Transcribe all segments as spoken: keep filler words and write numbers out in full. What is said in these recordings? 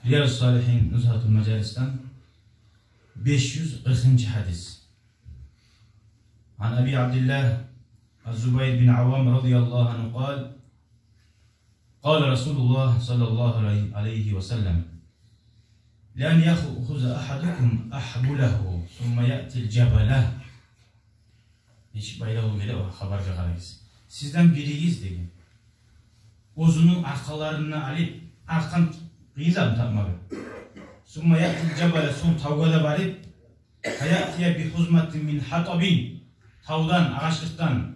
Риядус-Салигьин, Нузгьатул Мажалисден беш юз къыркъынчы гьадис. عن أبي عبد الله الزبير بن عوام رضي الله عنه قال: قال رسول الله صلى الله عليه وسلم: لأن يأخذ أحدكم أحبله ثم يأتي الجبل. Нечик байлавлу геле о хабаргъа къарагъыз. Сизден биригиз деген, оьзюню аркъаларына алып, аркъан къыйызан тапмагъа. ثم يأتي الجبل, сонг тавгъа да барып, فيأتي بحزمة من حطب, тавдан, агъачлыкъдан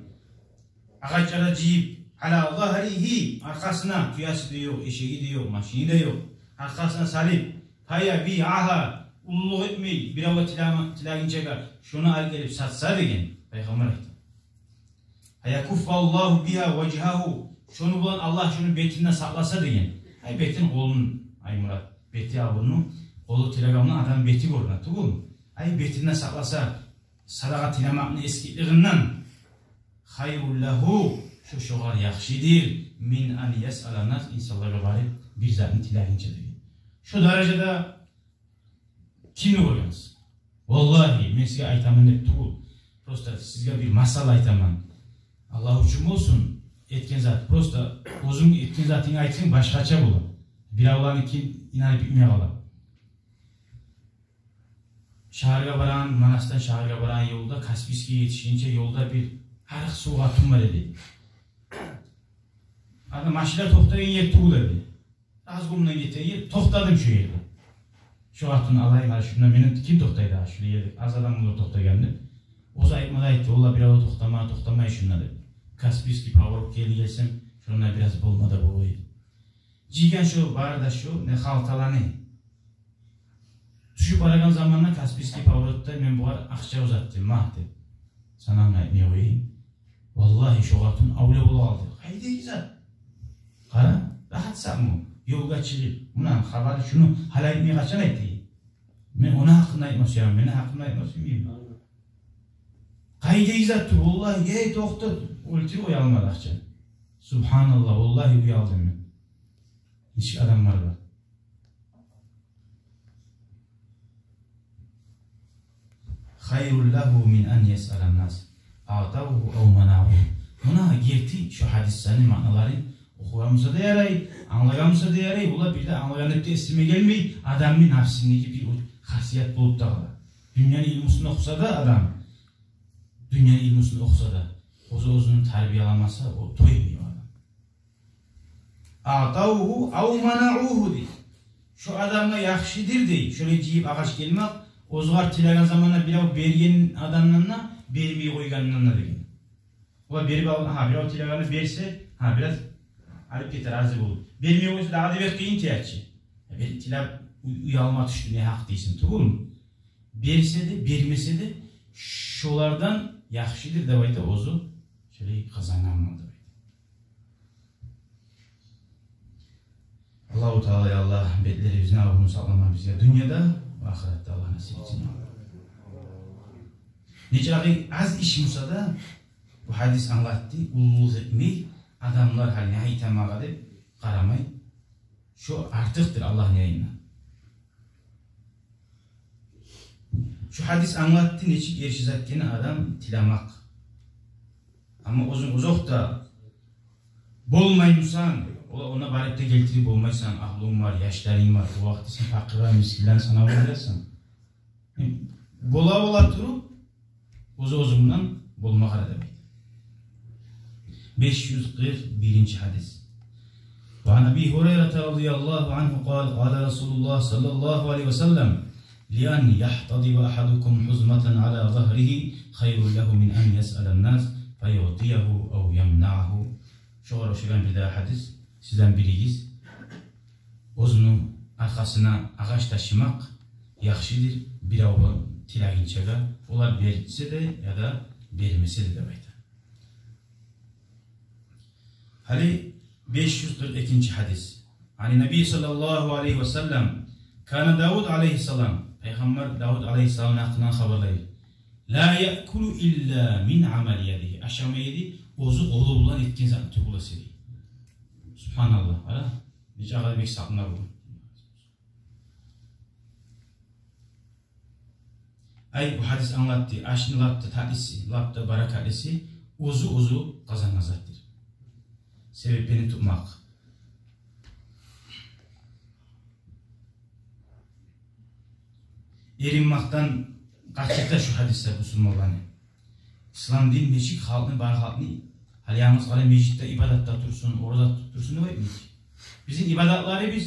агъачлар да жыйып, على ظهره, аркъасына, тюеси де ёкъ, эшеги де ёкъ, машини де ёкъ, аркъасына салып, فيبيعها, уллулукъ этмей, биревге тилеме-, тилегинчеге, шону алып гелип сатса деген, Пайхаммар айтды. فيكف الله بها وجهه, шону булан Аллагь шону бетинден сакъласа деген. Ай бетин, къолун, ай мурат, бети, абурну, къолу тилеген булан адамны бети гёрюне тюгюлмю? Ай бетинден сакъласа, садагъа тилемекни эсгиклигинден, خير له, шо шогъар яхшыдыр, من أن يسأل الناس, инсанлагъа барып бир затны тилегинче деген. Шо даражада кимни гёргенсиз? Валлагьи, мен сизге айтаман деп тюгюл. Просто сизге бир масал айтаман. Аллагь учун болсун этген зат. Просто оьзюнг этген затынгны айтсанг, башгъача бола. Биревлени ким инанып битмей къала. Шагьаргъа барагъан, Манасдан шагьаргъа барагъан ёлда, Каспийскге етишгинче ёлда бир арыкъ сувгъа тюшген бар эди. Анда машинлер токътайгъан ер тюгюл эди. Аз гюнню гетеген ер, токътадым шо ерде. Шо къатын алайым, гьали шунда мени ким токътайды, гьа, шо ерде аз адам булар токътайгъан деп. Оьзю айтма да айтды, валлагь, бирев де токътама-, токътамай шунда деп. Каспийский поворот геле гелсем, шонда бираз болма да болур эди. Жыйгъан шо бары да шо, не халталаны. Тюшюп барагъан заманда Каспийский поворотда мен бугъар акъча узатдым, магь деп. Санамны айтмай къояйым. Валлагьи, шо къатын авлия бола къалды. Къайдагъы зат? Къара, рагьат затмы ёлгъа чыгъып? Муна хабары шуну гьали айтмай, къачан айтайым? Мен ону гьакъында айтма сюемен, мени гьакъымда айтма сюймеймен. Къайдагъы зат тюгюл, валлагьи, гьей, токъта, оьлтюр, уялмады акъча. Субгьаналлагь, валлагьи, уялдым мен. Нечик адамлар бар. خير له من أن يسأل الناس أعطوه أو منعوه. Муна герти шо гьадислени маъналарын охугъан буса да ярай, англагъан буса да ярай, олар бир де англагъан деп де эсиме гелмей, адамны напсындагъы бир хасият болуп да къала. Дюньяны илмусун охуса да адам, дюньяны илмусун охуса да, оьзю оьзюн тарбияламаса, о тоймай о адам. أعطوه أو منعوه дей. Шо адамгъа яхшыдыр дей шолай жыйып агъач гелмек, оьзюгер тилеген заманда бирев берген адамдан да, бермей къойгъандан да деген. Олар берип ал-, гьа, бирев тилегенде берсе, гьа, бираз алып гете, рази болуп. Бермей къойса, дагъы да бек къыйын тиер чи. Э, бир тилеп у-, уялма тюшдю, не гьакъ дейсен, тюгюлмю? Берсе де, бермесе де, шолардан яхшыдыр деп айта оьзю, шолай къазангъан мал деп айта. Аллагьу Таала, я Аллагь, бетлерибизни авуну сакълама бизге дюньяда ва ахыратда Аллагь насип этсин. Нечакъы аз иш буса да, бу гьадис англатды, уллулукъ этмей, адамлар гьали не айта магъа деп къарамай, шо артыкъдыр Аллагьны янында. Шо гьадис англатды нечик эрши зат экенни адам тилемек. Амма оьзюнг узакъда болмай бусанг, ола онда барып да гелтирип болмайсан, агьлюнг бар, яшларынг бар, о вакъти сен пакъырны, мискинлени санавунда боласан. Бола-бола туруп, оьз-оьзюнгден болма къара деп айта. Беш юз къыркъ биринчи гьадис. وعن أبي هريرة رضي الله عنه قال: قال رسول الله صلى الله عليه وسلم: لأن يحتطب أحدكم حزمة على ظهره خير له من أن يسأل الناس فيعطيه أو يمنعه. Шогъар ошагъан бирдагъы гьадис. Сизден биригиз оьзюню аркъасына агъач ташымакъ яхшыдыр бирев тилегинчеге, олар берсе де яда бермесе де деп айта. Гьали беш юз къыркъ экинчи гьадис. عن النبي صلى الله عليه وسلم: كان داود عليه السلام, Пайхаммар Давуд алайгьиссаламны гьакъындан хабарлай: لا يأكل إلا من عمل يده. Ашамай эди оьзю къолу булан этген затны тюгюл эсе дей. Субгьаналлагь, къара, нечакъы бек сакъына бу. Ай, бу гьадис англатды, ашны лап да татлиси, лап да баракатлиси, оьзю-оьзю къазангъан затдыр. Себеплени тутмакъ. Эринмакъдан къачырта шу гьадислер бусурманланы. Ислам дин нечик халкъны, бар халкъны, гьали янгыз къала межитде ибадатда турсун, ораза тутуп турсун деп айтмай чы. Бизин ибадатларыбыз,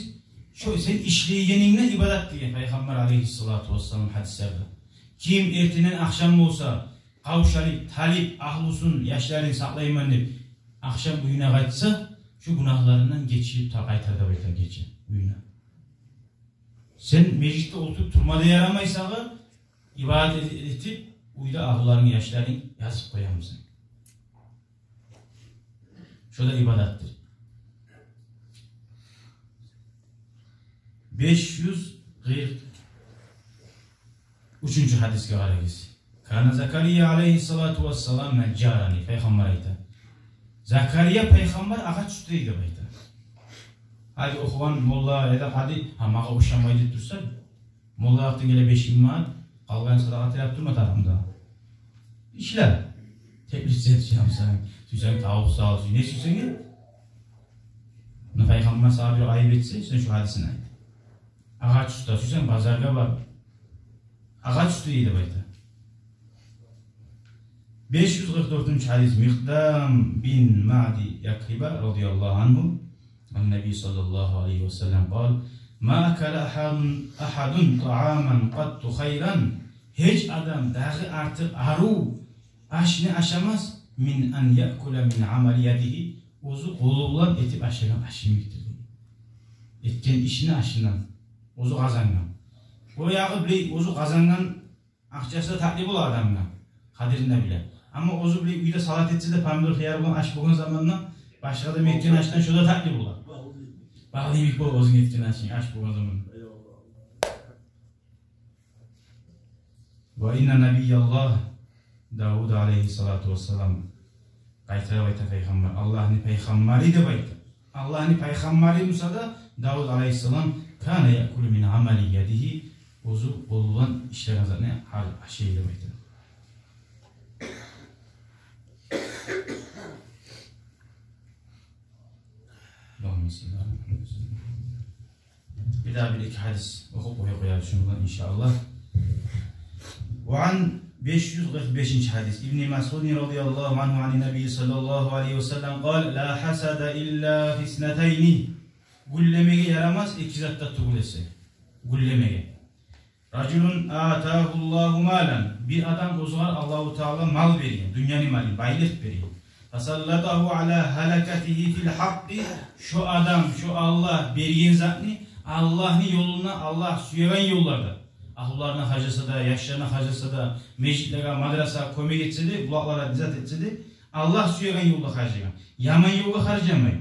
шо сен ишлейгенинг де ибадат деген Пайхаммар алейгьиссалату вассалам гьадислерде. Ким эртенден ахшам болса, къавшалып, талып, агьлюсюн, яшларын сакълайман деп, ахшам уьюне къайтса, шу гюнагьларындан гечилип та къайтар деп айта гече уьюне. Сен межитде олтуруп турма да ярамай сагъа, ибадат эт-, этип, уьйде агьлюлеринг, яшларынг язып къоямысан. Шо да ибадатдыр. Беш юз къыркъ уьчюнчю гьадисге къарагъыз. Кана Закария алейгьиссалату вассалам нажжаран, Пайхаммар айта. Закария пайхаммар агъач уста эди деп айта. Гьали охугъан молла яда къади, гьа, магъа ошамай деп турса, молла якъдан геле беш минг манат, къалгъан садагъа тилеп турма тарыкъмы дагъы? Ишле. Теплица этсенг, сюйсенг тавукъ сал, сюй-, не сюйсенг эт. Муна Пайхаммар сагъа бир айып этсе, сен шу гьадисин айт. Агъач уста, сюйсенг базаргъа бар. Агъач уста эди деп айта. Беш юз къыркъ дёртюнчю гьадис. Микъдам бин Маъди Якриба радияллагьу ангьу, ан Наби саллаллагьу алайгьи ва саллам къал: ма акала агьадун, агьадун тааман къатту хайран. Гьеч адам дагъы артыкъ арив ашны ашамас, мин ан яъкула мин амали ядигьи, оьзю къолу булан этип ашагъан аш йимикдир. Этген ишни ашындан, оьзю къазангъан. О ягъы билей, оьзю къазангъан акъчасы да татли бола адамгъа, къадирин де биле. Амма оьзю билей уьйде салат этсе де, помидор, хыяр булан аш болгъан заманда, башгъа адам этген ашдан шо да татли бола. Бал йимик бола оьзюнг этген ашынг, аш болгъан заманда. Ва инна набияллагь Давуд алейгьиссалату вассалам, къайтарып айта Пайхаммар, Аллагьны пайхаммары деп айта. Аллагьны пайхаммары буса да Давуд алейгьиссалам, кана яъкулу мин амали ядигьи, оьзю къолу булан ишлеген затны гьар ашай деп айта. Аллагьумма салли ала Мухаммад. Бир дагъы бир-эки гьадис охуп къоя къоярбыз шундан, иншааллагь. Ва ан, беш юз къыркъ бешинчи гьадис. Ибни Масъудин радияллагьу ангьу ани Наби саллаллагьу алайгьи ва саллам къал: ла хьасада илла фи иснатайни. Гюллемеге ярамас эки затда тюгюл эсе. Гюллемеге. Ражулун атагьуллагьу малан. Бир адам, оьзюне Аллагьу Таала мал берген, дюньяны малын, байлыкъ берген. Фасаллатагьу ала гьалакатигьи фил гьакъкъи. Шо адам, шо Аллагь берген затны Аллагьны ёлунда, Аллагь сюеген ёлларда, агьлюлерине харжласа да, яшларына харжласа да, межитлеге, мадрасагъа кёмек этсе де, булакъларгъа не зат этсе де, Аллагь сюеген ёлда харжлагъан. Яман ёлгъа харжламай.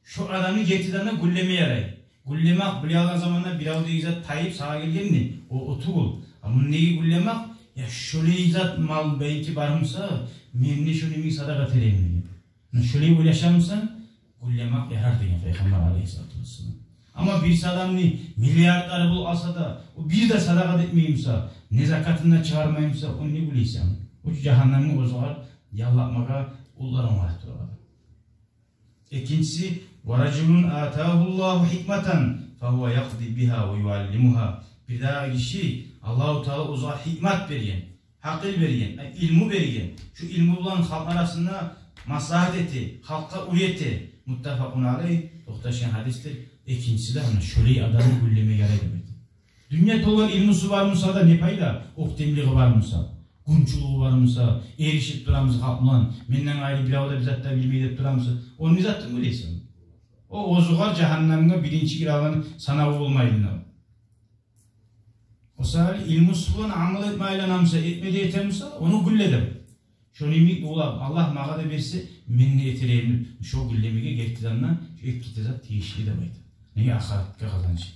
Шо адамны гертиден де гюллеме ярай. Гюллемек, биле алгъан заманда бирев деген зат тайып сагъа гелгенни, о, о тюгюл. А муну неге гюллемек? Я шолай зат мал бенки бар буса, мен де шону йимик садагъа этермен деген. Муна шолай ойлашамысан, гюллемек ярар деген Пайхаммар алейгьиссалату вассалам. Амма бир адамны миллиардлары болуп алса да, о бир де садагъа этмей буса, не закатын да чыгъармай буса, ону не гюллейсен? О жагьаннемни оьзюне яллатмагъа уллар онгарып турагъан. Экинчиси, ва ражулун атагьуллагьу гьикматан фагьува якъди бигьа ва юаллимугьа. Бир дагъы гиши, Аллагьу Таала оьзюне гьикмат берген, гьакъыл берген, э, илму берген. Шу илму булан халкъ арасында маслагьат эте, халкъгъа уьйрете. Муттафакъун алайгь, токъташгъан гьадисдир. Экинчиси де муна шолай адамны гюллеме ярай деп айта. Дюнья толгъан илмусу бар буса да не пайда? Оьктемлиги бар буса, гюнчюлюгю бар буса, эришип тура буса халкъ булан, менден къайры бирев де бир зат да билмей деп тура буса, ону не затын гюллейсен? О оьзюне жагьаннемге биринчи гиреген санаву болмайлы. О саялы илмусу булан амал этме айлана буса, этме де эте буса, ону гюлле деп. Шону йимик уллу, Аллагь магъа да берсе, мен де этермен деп, шо гюллемеге гертиден де шо эки де зат тийишли деп айта. Неге? Ахыратгъа къазанчы.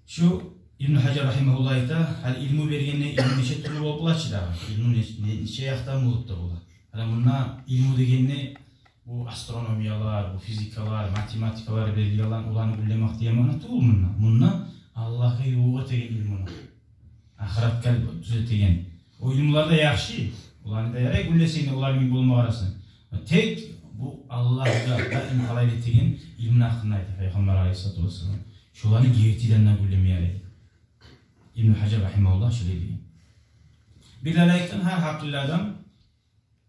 Шу Ибну Гьажар рагьимагьуллагь айта, гьали илму бергенде илму нече тюрлю болуп бола чы дагъы? Илму не-, не-, нече якъдан болуп да бола? Гьали мунда илму дегенде Бу астрономиялар, бу физикалар, математикалар берилген, оланы гюллемек деген маъна тюгюл мунда. Мунда Аллагьгъа ювукъ этеген илмуну, ахыратгъа тюзетеген. О илмулар да яхшы, оланы да ярай гюллесенг де, олар йимик болма къарасанг. Тек бу Аллагьгъа даим къалайлы этеген илмуну гьакъында айта Пайхаммар алайгьиссалату вассалам. Шоланы гертиден де гюллеме ярай. Ибну Гьажар рагьимагьуллагь шолай деген. Бир де айтгъан, гьар гьакъыллы адам,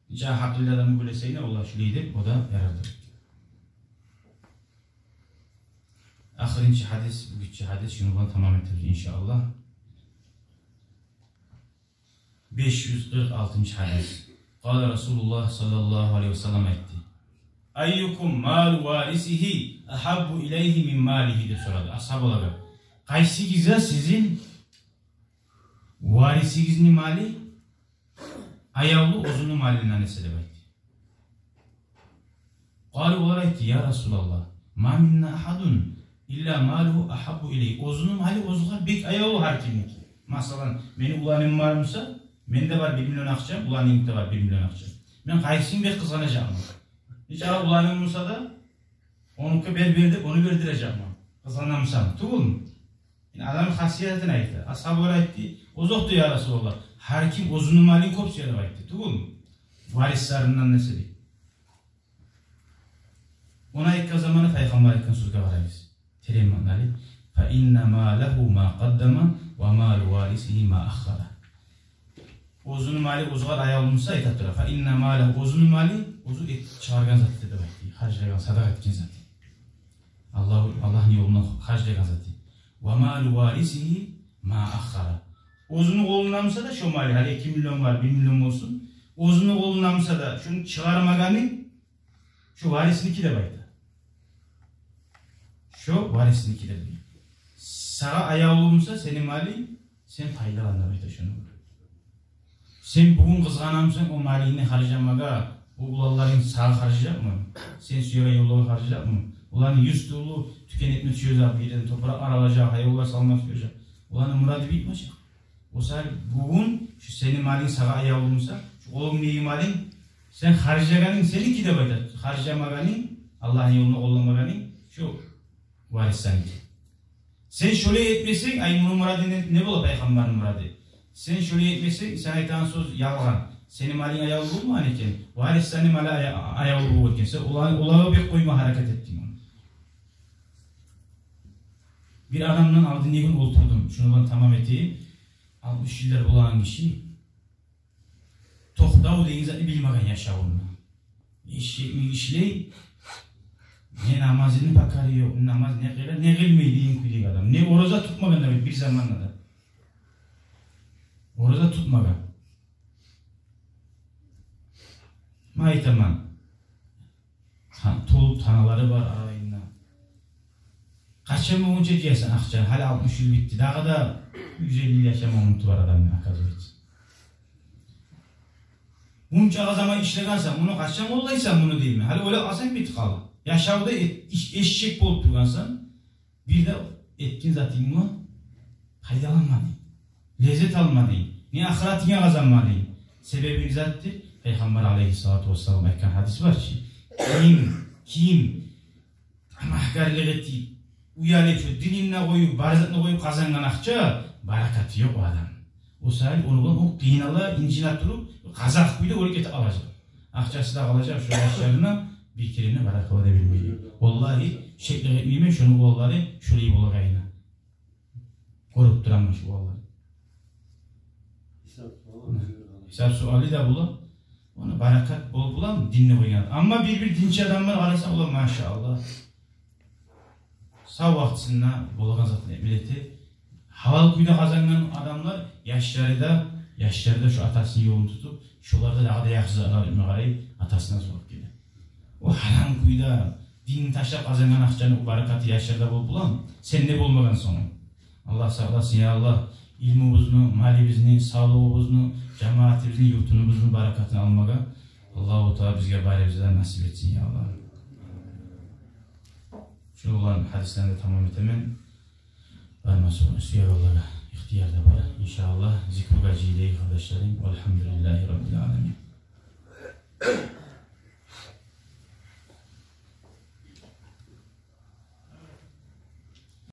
нече гьакъыллы адам гюллесе де, олар шолай деп, о да ярардыр. Ахырынчы гьадис, бу гиччи гьадис, шуну булан тамам этербиз, иншааллагь. Беш юз къыркъ алтынчы гьадис. Къала Расулуллагь саллаллагьу алайгьи ва саллам айтды: «Айюкум малу варисигьи агьаббу илайгьи мин малигьи?» — деп сорады асгьабалагъа. «Къайсыгъызгъа сизин варисигизни малы аявлу оьзюню малындан эсе?» — деп айтды. Къалу, олар айтды: «Я Расулаллагь, ма минна агьадун илла малугьу агьаббу илайгьи». Оьзюню малы оьзюне бек аявлу гьар кимники. Масала, мени уланым бар буса, менде бар бир миллион акъча, уланымкиде бар бир миллион акъча. Мен къайсысын бек къызгъанажакъман? Нече уланым буса да, онуки бер, бер деп, ону бердирежекмен, къызгъанамсам, тюгюлмю? Яни адамны хасиятын айта. Асгьабалар айтды: «Озокъда, я Расулаллагь, гьар ким оьзюню малын кёп сюе», — деп айтды, тюгюлмю? Варислеринден эсе деп. Ону айтгъан заманы Пайхаммар айтгъан сёзге къарагъыз. Терен маъналы. «Фа инна малагьу ма къаддама ва малу варисигьи ма аххара». Оьзюню малы оьзюне аявлу буса, айта тура: «Фа инна малагьу», оьзюню малы, оьзю эт-, чыгъаргъан заты деп айтды, харжлагъан, садагъа этген заты. Аллагь, Аллагьны ёлуна харжлагъан заты. «Ва малу варисигьи ма аххара». Оьзюню къолунда буса да шо малы, гьали эки миллион бар, бир миллион болсун, оьзюню къолунда буса да шону чыгъармагъаны, шо варисники деп айта. Шо варисники деп айта. Сагъа аявлу буса сени малынг, сен пайдалан деп айта шону. Сен бугюн къызгъанамсанг о малынгны харжламагъа, о уланларынг сагъа харжлажакъмы? Сен сюеген ёллагъа харжлажакъмы? Оланы юз тюрлю тюкен этме тюшежек, бир ерден топуракъ аралажакъ, гьайванлар салма тюшежек. Оланы мурады битмежек. О саялы бугюн шо сени малынг сагъа аявлу буса, шо къолунгдагъы малынг, сен харжлагъанынг сеники деп айта, харжламагъанынг, Аллагьны ёлунда къолламагъанынг, шо варислериники. Сен шолай этмесенг, ай, муну мурады не, не бола, Пайхаммарны мурады? Сен шолай этмесенг, сен айтагъан сёз ялгъан. Сени малынг аявлу болмагъан экен, варислени малы ая-, аявлу болгъан экен. Сен оланы, олагъа бек къойма гьаракат этдинг ону. Бир адамдан алдынгъы гюн олтурдум. Шуну булан тамам этейим. Алтмыш йыллар болагъан гиши. Токътав деген затны билмеген яшавунда. Иши-, ишлей. Не намазыны бакары ёкъ, намаз не къыла, не къылмай деген кюйдеги адам. Не ораза тутмагъан да бир заманда да. Ораза тутмагъан. Мен айтаман. Та-, толуп таналары бар арайында. Къачан болгъунча жыясан акъчаны, гьали алтмыш йыл битди. Дагъы да юз элли йыл яшама умуту бар адамны, оказывается. Мунча заман ишлегенсен, муну къачан къоллайсан муну, деймен. Гьали ойлап къалсанг, битип къала. Яшавда эт-, иш-, эшшек болуп тургъансан, бир де этген затынгны пайдаланмадынг, леззет алмадынг, не ахыратынга къазанмадынг. Себеби не затдыр? Пайхаммар алайгьиссалату вассалам айтгъан гьадис бар чы: ким, ким тамагьгарлыкъ этип, уялып, шо динин де къоюп, бар затын да къоюп къазангъан акъча, баракаты ёкъ о адамны. О саялы ону булан о къыйнала, инжине туруп, къазакъ кюйде оьлюп гетип къалажакъ. Акъчасы да къалажакъ шо яшларына, бир керен де баракалла да бермей. Валлагь, шеклик этмеймен шону уланлары шолай болагъанына. Гёрюп тураман шо уланлар. Гьисап суалы да бола. Ону баракат бол-, боламы динни къойгъан? Амма бир-бир динчи адамлар къарасанг, олар, машааллагь, сав вакътисинде болагъан затын этме эте. Гьалал кюйде къазангъан адамлар, яшлары да, яшлары да шо атасыны ёлун тутуп, шолар да дагъы да яхшы затлар этме къарай, атасына сорап геле. О гьарам кюйде динни ташлап къазангъан акъчаны о баракаты яшларда болуп боламы? Сенде болмагъан сонг. Аллагь сакъласын, я Аллагь, илмубузну, малыбызны, савлугъубузну, жамаатыбызны, юртубузну баракатын алмагъа Аллагьу Таала бизге, барыбызгъа да насип этсин, я Аллагь. Шуну булан гьадислени де тамам этемен. Барма су-, сюегенлеге ихтияр да бар. Иншааллагь, зикругъа жыйылайыкъ, къардашларым. Валгьамдулиллагьи